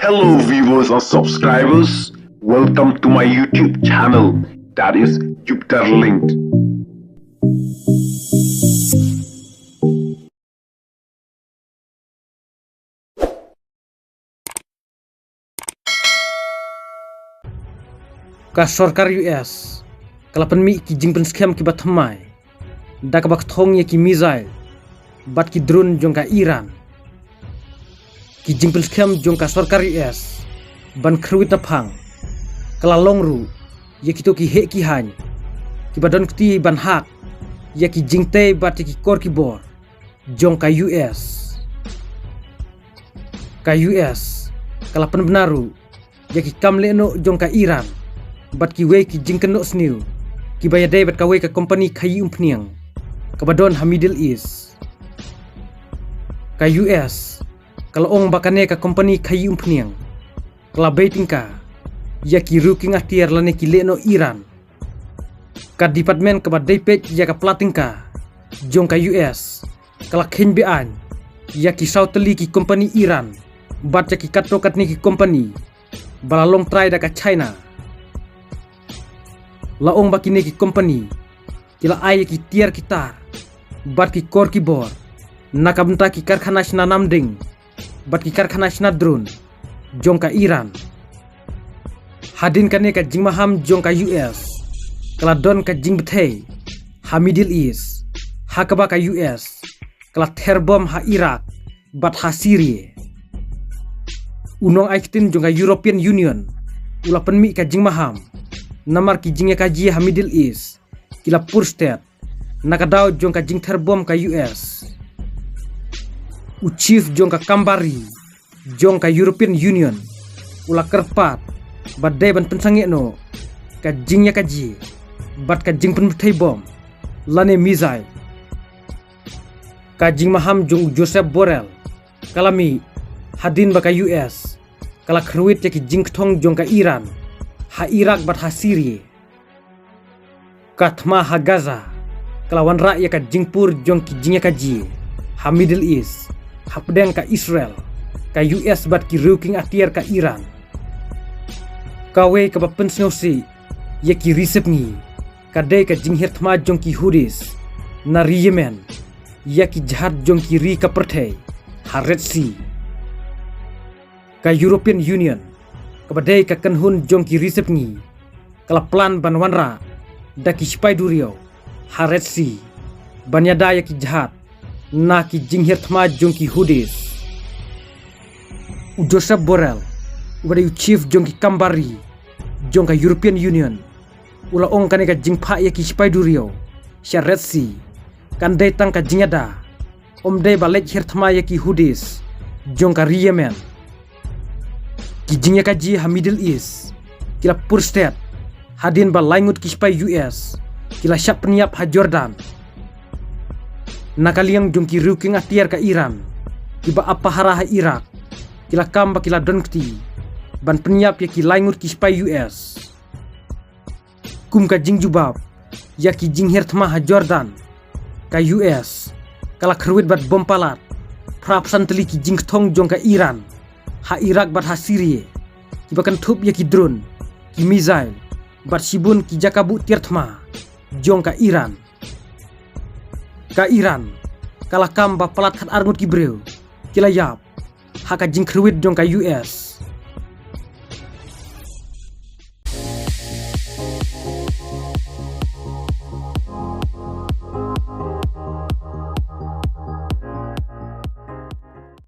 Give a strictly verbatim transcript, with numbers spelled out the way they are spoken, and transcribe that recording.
Hello viewers and subscribers, welcome to my YouTube channel, that is Jupiter Linked. Ka sorkar U S ka la pynmih ki jingpynskhem kiba thymmai da kaba kthong ïa ki missile bad ki drone jong ka Iran. Ki jingpynskhem jong ka sorkar U S ban kyrwit na phang ka la long ruh ïa kito ki heh ki haiñ kiba don kti ban hak ïa ki jingtei bad ïa ki kor ki bor jong ka U S. Ka U S ka la pynbna ruh ïa ki kam lehnoh jong ka Iran bad kiwei ki jingkynnoh sniew kiba ïadei bad kawei ka kompani khaïi umphniang kaba don ha Middle East. Ka U S ka la ong ba kane ka kompani khaïi umphniang ka la bei tyngka ïa ki riew kieng atiar lane ki lehnoh Iran. Ka department kaba dei peit ïa ka pla tyngka jong ka U S ka la kheiñ be-aiñ ïa ki saw tylli ki kompani Iran bad ïa ki katto katne ki kompani ba la long trai da ka China. La ong ba kine ki kompani ki la ai ïa ki tiar ki tar bad ki kor ki bor na ka bynta ki karkhana shna nam ding bad ki karkhana shna drone jong ka Iran. Hadien kane ka jingmaham jong ka U S ka la don ka jingbthei ha Middle East, ha kaba ka U S ka la ther bom ha Iraq bad ha Syria. U nongai ktien jong ka European Union u la pynmih ka jingmaham namar ki jingïakajia ha Middle East ki la pur stet na ka daw jong ka jingther bom ka U S. U chief jong ka kam bar ri jong ka European Union u la kyrpad ba dei ban pynsangeh noh ka jingïakajia bad ka jingpynbthei bom lane missile. Ka jingmaham jong u Josep Borrell ka la mih hadien ba ka U S ka la kyrwit ïa ki jingkthong jong ka Iran ha Iraq bad ha Syria. Ka thma ha Gaza ka la wanrah ïa ka jingpur jong ki jingïakajia ha Middle East hapdeng ka Israel, ka U S bad ki riew kieng atiar ka Iran. Kawei kaba pynsngewsih ïa ki ri sepngi ka dei ka jinghiar thma jong ki Houthis na ri Yemen ïa ki jahaj jong ki ri ka pyrthei ha Red Sea. Ka European Union kaba dei ka kynhun jong ki ri sepngi ka la plan ban wanrah da ki shipai duriaw ha Red Sea ban ïada ïa ki jahaj na ki jinghiar thma jong ki Houthis. U Josep Borrell uba dei u chief jong ki kam bar ri jong ka European Union u la ong kane ka jingphah ïa ki shipai duriaw sha Red Sea kan dei tang ka jingïada, ym dei ba leit hiar thma ïa ki Houthis jong ka ri Yemen. Ki jingïakajia ha Middle East ki la pur stet hadien ba lai ngut ki shipai U S ki la shah pynïap ha Jordan. Na ka liang jong ki riew kieng atiar ka Iran kiba ap pahara ha Iraq ki la kam ba ki la don kti ban pynïap ïa ki lai ngut ki shipai U S. Kum ka jingjubab ïa ki jinghiar thma ha Jordan, ka U S ka la kyrwit bad bom palat phra phew san tylli ki jingkthong jong ka Iran ha Iraq bad ha Syria kiba kynthup ïa ki drone, ki missile bad shibun ki jaka buh tiar thma jong ka Iran. Ka Iran ka la kam ba palat khatar ngut ki briew ki la ïap ha ka jingkyrwit jong ka U S